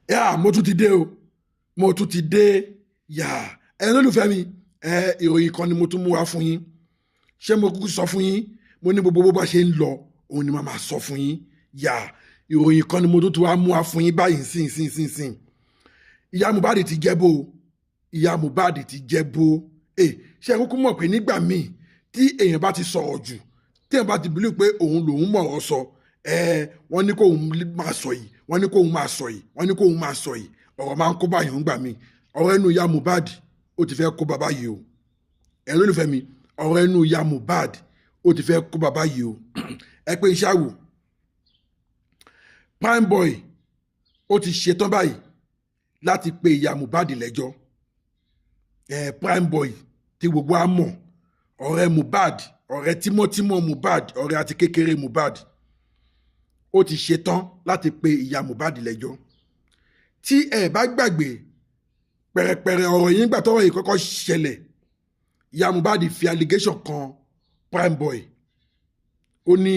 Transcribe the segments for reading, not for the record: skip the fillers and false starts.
Yà, mo tún ti dé o, mo tún ti dé. Yà, ẹ lólùfẹ́ mi, ẹ ìròyìn kan ni mo tún mú wá fún yín. Ṣé mo kúkú sọ fún yín? Mo ní gbogbo bó bá ṣe ń lọ, òun ni màá máa sọ fún yín. Yà, ìròyìn kan ni mo tún ti wá mú wá fún yín báyìí sìn sìn sìn sìn. Ìyá Mohbad ti jẹ́ bó, ìyá Mohbad ti jẹ́ bó. Ẹ ṣe kúkú mọ̀ pé nígbà míì tí èèyàn bá ti sọ̀rọ̀ jù, tí èèyàn bá ti believe pé òun lòun mọ̀ ọ́ sọ, ẹ wọ́n ní kóun máa sọ yìí, wọ́n ní kóun máa sọ yìí, wọ́n ní kóun máa sọ yìí, ọ̀rọ̀ máa ń kó báyìí ń gbà mí. Ọ̀rọ̀ ẹnu ìyá Mohbad, ó ti fẹ́ kó bàbá yìí o. Ẹ lólùfẹ́ mi, ọ̀rọ̀ ẹnu ìyá Mohbad, ó ti fẹ́ kó bàbá yìí o. Ẹ pé iṣẹ́ àwò Prime Boy, ó ti ṣetán báyìí láti pe ìyá Mohbad lẹ́jọ́. Ẹ Prime Boy tí gbogbo á mọ̀, ọ̀rẹ́ Mohbad, ọ̀rẹ́ tímọ́tímọ́ Mohbad, ọ̀rẹ́ àti kékeré Mohbad, ó ti ṣetán láti pe ìyá Mohbad lẹ́jọ́. Tí ẹ bá gbàgbé pẹ̀rẹ̀pẹ̀rẹ̀ ọ̀rọ̀ yìí, nígbà tọ́rọ̀ yìí kọ́kọ́ ṣẹlẹ̀, ìyá Mohbad fi allegation kan Prime Boy. Ó ní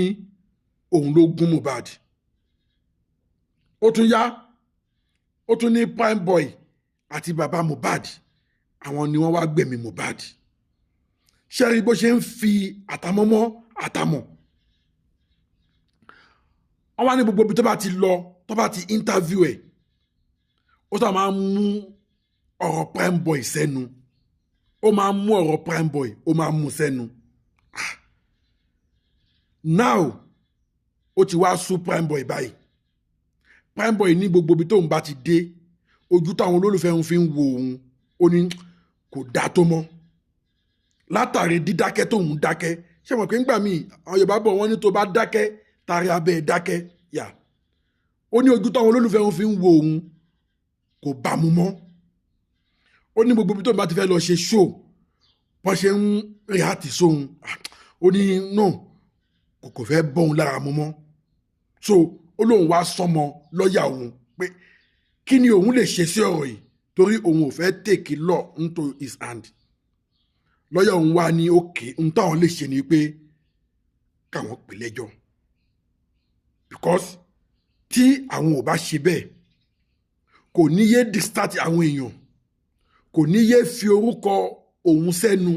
òun ló gún Mohbad. Ó tún yá, ó tún ní Prime Boy àti bàbá Mohbad, àwọn ni wọ́n wá gbẹ̀mí Mohbad. Ṣé rí bó ṣe ń fi àtàmọ́mọ́ àtàmọ̀? Wọ́n wá ní gbogbo ibi tó bá ti lọ, tó bá ti interview ẹ̀, ó sábà máa ń mú ọ̀rọ̀ Prime Boy sẹ́nu. Ó máa ń mú ọ̀rọ̀ Prime Boy, ó máa ń mú sẹ́nu. Now ó ti wá sú Prime Boy báyìí. Prime Boy ní gbogbo ibi tóun bá ti dé, ojú táwọn olólùfẹ́ òun fi ń wo òun, ó ní kò dáa tó mọ́ látàrí dídákẹ́ tóun dákẹ́. Ṣé mọ̀ pé ńgbà míì, àwọn Yorùbá bọ̀, wọ́n ní tó bá dákẹ́, tari abẹ́ dákẹ́ yà. Ó ní ojú táwọn olólùfẹ́ òun fi ń wo òun kò bá mu mọ́. Ó ní gbogbo ibi tóun bá ti fẹ́ lọ ṣe show, bọ́n ṣe ń react sóhun, ó ní no, kò fẹ́ bọ́un lára mu mọ́. So ó lóun wá sọmọ lọ́ọ̀yà òun pé kí ni òun lè ṣe sí ọ̀rọ̀ yìí, torí òun ò fẹ́ take law into his hand. Lọ́ọ̀yà òun wá ní òkè ohun táwọn lè ṣe ni pé káwọn pè lẹ́jọ́, because tí àwọn ò bá ṣe bẹ́ẹ̀, kò ní yé distract àwọn èèyàn, kò ní yé fi orúkọ òun sẹ́nu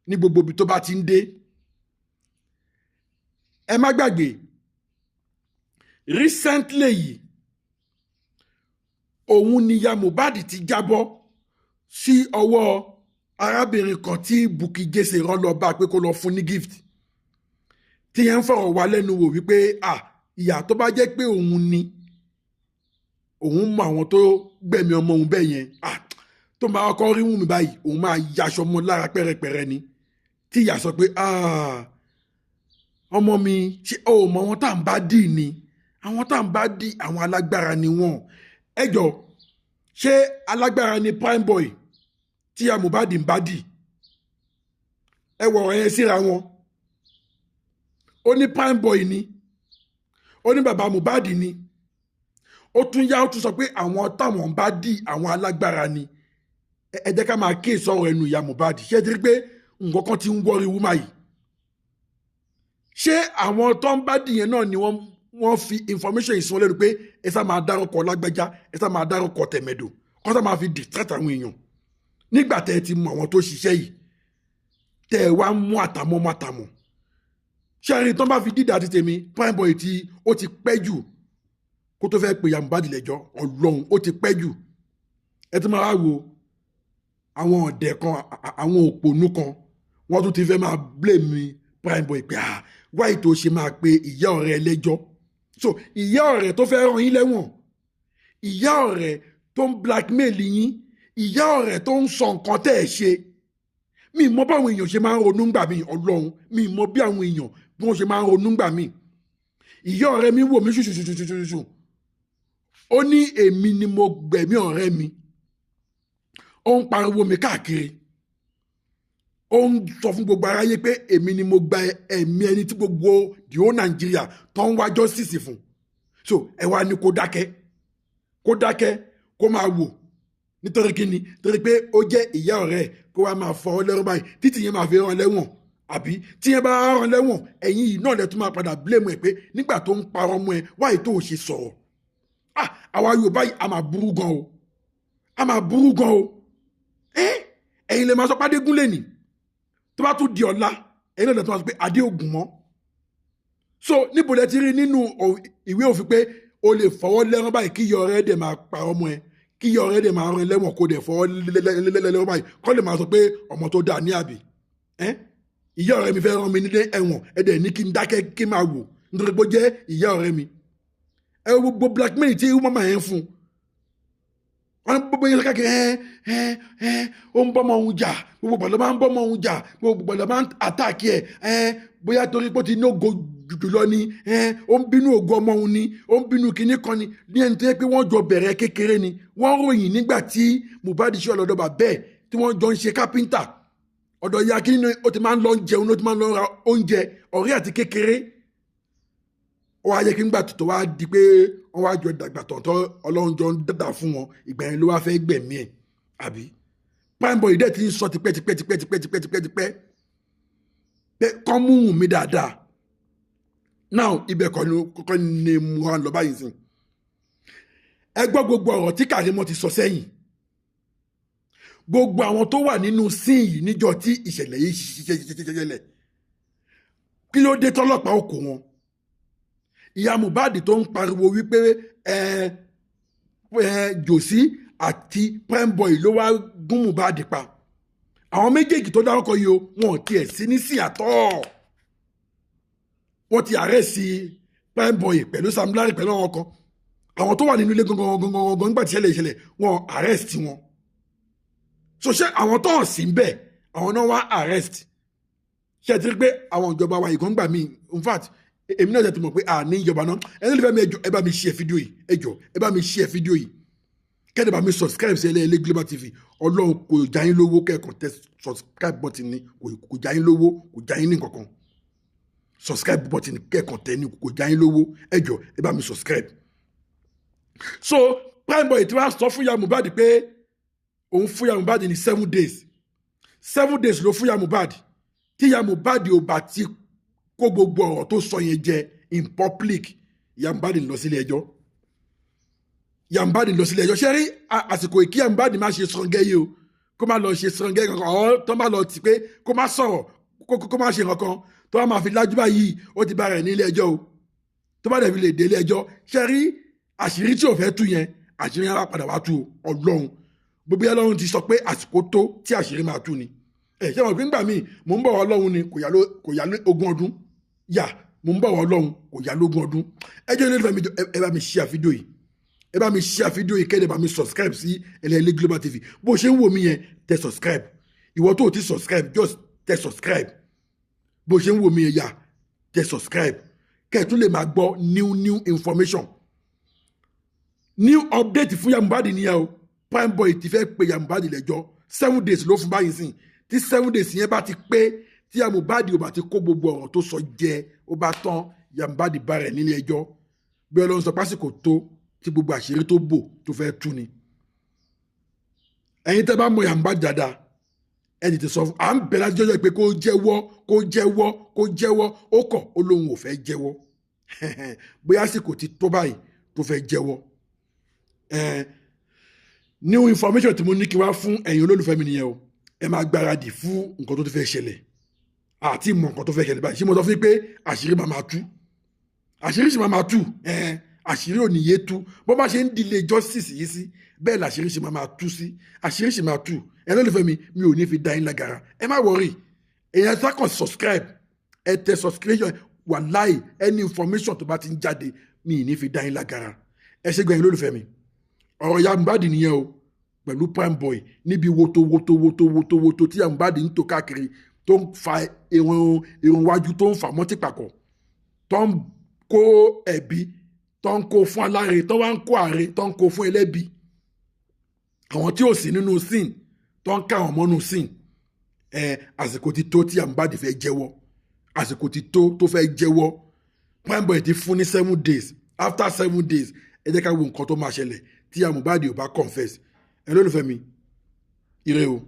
ní gbogbo ibi tó bá ti ń dé. Ẹ má gbàgbé, recently yìí, òun ni ìyá Mohbad ti jábọ́ sí ọwọ́ arábìnrin kan tí Bukky Jesse rán lọ bá pé kó lọ fún ní gift, tí yẹn ń fọ̀rọ̀ wá lẹ́nu wò wípé, ah, ìyá, tó bá jẹ́ pé òun ni òun mọ àwọn tó gbẹ̀mí ọmọ òun bẹ́ẹ̀ yẹn, ah, tó máa kọ́ rí Wùnmí báyìí, òun máa yaṣọ mọ́ lára pẹ́rẹpẹ̀rẹ ni. Tí ìyá sọ pé, ah, ọmọ mi, ṣé o mọ àwọn tá à ń bá dì ní? Àwọn tá à ń bá dì, àwọn alágbára ni wọ́n. Ẹ jọ, ṣé alágbára ni Prime Boy tí ìyá Mohbad ń bá dì? Ẹ wọ̀ ọ̀rọ̀ yẹn síra wọn. Ó ní Prime Boy ni, ó ní bàbá Mohbad ni, ó tún yá, ó tún sọ pé àwọn táwọn bá dì, àwọn alágbára ni. Ẹ jẹ́ ká máa kíyèsí ọ̀rọ̀ ẹnu ìyá Mohbad. Ṣé ẹ ti rí pé nǹkan kan ti ń worry woman yìí? Ṣé àwọn tó ń bá dì yẹn náà ni wọ́n fi information ìsún lẹ́nu pé ẹ sá máa dárúkọ lágbájá, ẹ sá máa dárúkọ tẹ̀mẹ̀dò, kọ́ sá máa fi distract àwọn èèyàn, nígbà tẹ́ ẹ ti mọ àwọn tó ṣiṣẹ́ yìí, tẹ́ ẹ wá mú àtàmọ́ mọ́ àtàmọ́? Ṣé ẹni tó bá fi dídà ti tèmi, Prime Boy tí ó ti pẹ́ jù kó tó fẹ́ pè ìyá Mohbad lẹ́jọ́, Ọlọ́run, ó ti pẹ́ jù. Ẹ ti máa wo àwọn ọ̀dẹ̀ kan, àwọn òpònú kan, wọ́n tún ti fẹ́ máa blame Prime Boy pé, ah, wáyé tó ṣe máa pe ìyá ọ̀rẹ́ lẹ́jọ́? So ìyá ọ̀rẹ́ tó fẹ́ rán yín lẹ́wọ̀n, ìyá ọ̀rẹ́ tó ń blackmail yín, ìyá ọ̀rẹ́ tó ń sọ nǹkan tẹ́ ẹ̀ ṣe. Mi mọ báwọn èèyàn ṣe máa ń ronú gbà mí. Ọlọ́run, mi mọ bí àwọn èèyàn bí wọ́n ṣe máa ń ronú gbà mí. Ìyá ọ̀rẹ́ mi wò mí ṣùṣùṣùṣùṣù, ó ní èmi ni mo gbẹ̀mí ọ̀rẹ́ mi. Ó ń pariwo mi káàkiri, ó ń sọ fún gbogbo aráyé pé èmi ni mo gba ẹ̀mí ẹni tí gbogbo the whole Nàìjíríà tó ń wá justice fún. So ẹ wá ní kó dákẹ́, kó dákẹ́, kó máa wò. Nítorí kíni? Torí pé ó jẹ́ ìyá ọ̀rẹ́ ẹ̀, kó wá máa fọ ọ lẹ́rú báyìí títí yẹn máa fi rán lẹ́wọ̀n? Àbí tí yẹn bá rán lẹ́wọ̀n, ẹ̀yin yìí náà lẹ tún máa padà blame ẹ̀ pé nígbà tó ń parọ́ mọ́ ẹ, wáyé tó o ṣe sọ̀rọ̀? Ah, àwa Yorùbá yìí, a máa burú gan o, a máa burú gan o. Ẹ̀yin lè máa sọ pé Adégún lè ní, tó bá tún di ọ̀la, ẹ̀yin náà lè tún máa sọ pé Adé Ògùn mọ́. So níbo lẹ ti rí nínú ìwé òfin pé o lè fọwọ́ lẹ́rán báyìí kí ìyá ọ̀rẹ́ dẹ̀ máa pa ọmọ ẹ, kí ìyá ọ̀rẹ́ dẹ̀ máa rán ẹ lẹ́wọ̀n, kó dẹ̀ fọwọ́ lẹ́rán báyìí, kọ́ lè máa sọ pé ọmọ tó dáa ní àbí? Ìyá ọ̀rẹ́ mi fẹ́ rán mi nílé ẹ̀wọ̀n, ẹ dẹ̀ ní kí n dákẹ́, kí n máa wò, nítorí pé ó jẹ́ ìyá ọ̀rẹ́ mi. Ẹ wo gbogbo blackmail tí mama yẹn fún wọn, gbogbo yẹn káàkiri. Ẹ ẹ ẹ ó ń bọ́mọ òun jà, gbogbo gbọ̀dọ̀ máa ń bọ́mọ òun jà, gbogbo gbọ̀dọ̀ máa ń attack ẹ. Ẹ bóyá torí pé ó ti ní ògo jùlọ ni, ẹ ó ń bínú ògo ọmọ òun ni, ó ń bínú kinní kan ni. Ní ẹni tó yẹ pé wọ́n jọ bẹ̀rẹ̀ kékeré ni, wọ́n ròyìn nígbà tí Mohbad ṣe ọlọ́dọ̀ bà bẹ́ẹ̀ tí wọ́n jọ ń ṣe kápẹ́ńtà, ọ̀dọ̀ ìyá kínní ni ó ti máa ń lọ jẹun, ó ti máa ń lọ ra oúnjẹ, ọ̀rẹ́ àti kékeré. Ó wá yẹ kí n gbà tó wá di pé wọ́n wá jọ dàgbà tọ̀tọ̀, Ọlọ́run jọ ń dàda fún wọn, ìgbà yẹn ló wá fẹ́ gbẹ̀mí ẹ̀, àbí? Prime Boy dẹ̀ ti ń sọ tipẹ́ tipẹ́ tipẹ́ tipẹ́ tipẹ́ tipẹ́ tipẹ́ pé kọ́ mú wùn mí dáadáa. Now, ibẹ̀ kọ́ ni kọ́kọ́ ni mo wá lọ báyìí sìn. Ẹ gbọ́ gbogbo ọ̀rọ̀ tí Kàrímọ́ ti sọ sẹ́yìn, gbogbo àwọn tó wà nínú scene yìí níjọ́ tí ìṣẹ̀lẹ̀ yìí ṣẹlẹ̀, kí ló dé tọ́lọ́pàá ò kó wọn? Ìyá Mohbad tó ń pariwo wípé ẹ ẹ Jòsí àti Prime Boy ló wá gún Mohbad pa, àwọn méjèèjì tó dárúkọ yìí o, wọn ò tiẹ̀ sí ní sí àtọ́. Wọ́n ti arrest Prime Boy pẹ̀lú Sam Larry pẹ̀lú àwọn kan. Àwọn tó wà nínú ilé gangan gangan gangan nígbà tí ìṣẹ̀lẹ̀ ìṣẹ̀lẹ̀, wọn arrest wọn. So ṣé àwọn tó hàn sí ń bẹ̀, àwọn náà wá arrest? Ṣé ẹ ti rí pé àwọn ìjọba wa ìkan gbà mí? In fact, èmi náà ti mọ̀ pé à ní ìjọba náà. Ẹni lè fẹ́ mi, ẹ jọ̀ọ́, ẹ bá mi share fídíò yìí. Ẹ jọ̀ọ́, ẹ bá mi share fídíò yìí, kẹ́ni bá mi subscribe sí Ẹlẹ́ẹ̀lẹ́ Global TV. Ọlọ́run, kò já yín lówó, kẹ́ẹ̀kan tẹ subscribe button ni, kò já yín lówó, kò já yín ní nǹkankan. Subscribe button kẹ́ẹ̀kan tẹ ní, kò já yín lówó. Ẹ jọ̀ọ́, ẹ bá mi subscribe. So Prime Boy tí wàá sọ fún ya Mohbad pé òun fún ya Mohbad ní 7 days. 7 days ló fún ya Mohbad. Tí ya Mohbad ò bá ti kó gbogbo ọ̀rọ̀ tó sọ yẹn jẹ in public, ya Mohbad lọ sílé ẹjọ́, ya Mohbad lọ sílé ẹjọ́. Ṣé rí àsìkò ìkí ya Mohbad má ṣe sọ̀ngẹ́ yìí o, kó má lọ ṣe sọ̀ngẹ́ kankan, ọ̀ tó má lọ tì pé kó má sọ̀rọ̀, kó má ṣe kankan, tó bá máa fi lájú báyìí, ó ti bá rẹ̀ ní ilé ẹjọ́ o. Tó bá dẹ̀ fi lè dé ilé ẹjọ́, ṣé rí àṣírí tí ò fẹ́ tú yẹn, àṣírí yẹn á padà wá tú o. Ọlọ́run, gbogbo Ọlọ́run ti sọ pé àsìkò tó tí àṣírí máa tú ni. Ẹ ṣé wọn pé ńgbà míì, mò ń bọ̀ wá Ọlọ́run ni, kò yá 20 ọdún yà, mò ń bọ̀ wá Ọlọ́run, kò yá lógún ọdún. Ẹ jẹ́ ilé ìfẹ́ mi, ẹ bá mi share fídíò yìí, ẹ bá mi share fídíò yìí, kẹ́lẹ́ bá mi subscribe sí Ẹlẹ́ẹ̀lẹ́ Global TV. Bó ṣe ń wò mí yẹn, tẹ subscribe. Ìwọ tó o ti subscribe, just tẹ subscribe. Bó ṣe ń wò mí yẹn, yà tẹ subscribe, kẹ́ ẹ tún lè máa gbọ́ new new information, new update fún ya Mohbad nìyẹn o. Prime Boy ti fẹ́ pe ya Mohbad lẹ́jọ́. 7 days ló fún báyìí sìn. Tí 7 days yẹn bá ti pé, tí ya Mohbad ò bá ti kó gbogbo ọ̀rọ̀ tó sọ jẹ, ó bá tán, ya Mohbad bá rẹ̀ nílé ẹjọ́. Bí Ọlọ́run sọ pásìkò tó tí gbogbo àṣírí tó bò tó fẹ́ tú ni. Ẹ̀yin tẹ́ bá mọ ya Mohbad dáadáa, ẹ tètè sọ fún. À ń bẹ̀rẹ̀ láti jọjọ́ pé kó jẹ́wọ́, kó jẹ́wọ́, kó jẹ́wọ́. Ó kọ̀, ó lóun ò fẹ́ jẹ́wọ́. Bóyá àsìkò ti tó báyìí tó fẹ́ jẹ́wọ́. New information tí mo ní kí wá fún ẹ̀yin olólùfẹ́ mi nìyẹn o. Ẹ máa gbáradì fún nǹkan tó ti fẹ́ ṣẹlẹ̀ àti mọ̀ nǹkan tó fẹ́ ṣẹlẹ̀ báyìí. Ṣé mo sọ fún yín pé àṣírí máa máa tú? Àṣírí sì máa máa tú. Àṣírí ò ní yé tú. Bó bá ṣe ń delay justice yìí sí, bẹ́ẹ̀ làṣírí ṣe máa máa tú sí. Àṣírí sì máa tú. Ẹ lólùfẹ́ mi, mi ò ní fi dá yín lágara. Ẹ má worry. Èèyàn sákàn subscribe, ẹ tẹ subscription. Wàláì, any information tó bá ti ń jáde, mi ì ní fi dá yín lágara. Ẹ ṣe gbẹ̀yìn lólùfẹ́ mi. Ọ̀rọ̀ ya Mohbad nìyẹn o, pẹ̀lú Prime Boy níbi woto woto woto woto woto tí Mohbad ń tò káàkiri, tó ń fa irun irun wájú, tó ń fà mọ́tì pàkọ́, tó ń kó ẹ̀bí, tó ń kó fún aláre, tó wá ń kó àre, tó ń kó fún ẹlẹ́bi, àwọn tí ò sí nínú scene, tó ń ká àwọn mọ́nú scene. Ẹ àsìkò ti tó tí Mohbad fẹ́ jẹ́wọ́. Àsìkò ti tó tó fẹ́ jẹ́wọ́. Prime Boy ti fún ní 7 days. After 7 days, ẹ jẹ́ ká wo nǹkan tó máa ṣẹlẹ̀ tí Mohbad ò bá confess. Ẹ lólùfẹ́ mi, ire o.